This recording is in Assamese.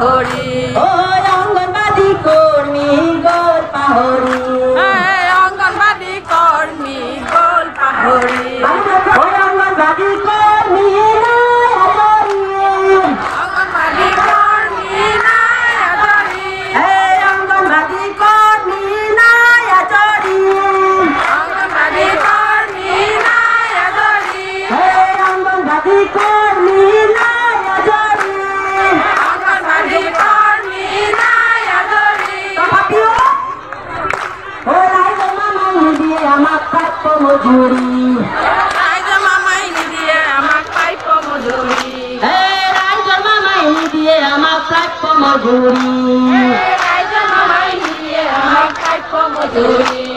পাহৰি। ঐ অংগনবাদী কৰ্মী গ'ল পাহৰি। অংগনবাদী কৰ্মী গ'ল পাহৰি। ঐ অংগনবাদী কৰ্মী নাই আজৰি। অংগনবাদী কৰ্মী নাই আজৰি। এই অংগনবাদী কৰ্মী নাই আজৰি। অংগনবাদী কৰ্মী নাই আজৰি। এই অংগনবাদী কৰ্মী নাই আজৰি। অংগনবাদী কৰ্মী নাই আজৰি। তথাপিও ঐ ৰাইজৰ মামাই নিদিয়ে আমাক প্ৰাপ্য মজুৰি। ৰাইজৰ মামাই নিদিয়ে আমাক প্ৰাপ্য মজুৰি। এই ৰাইজৰ মামাই নিদিয়ে আমাক প্ৰাপ্য মজুৰি। ৰাইজৰ মামাই নিদিয়ে আমাক প্ৰাপ্য মজুৰি।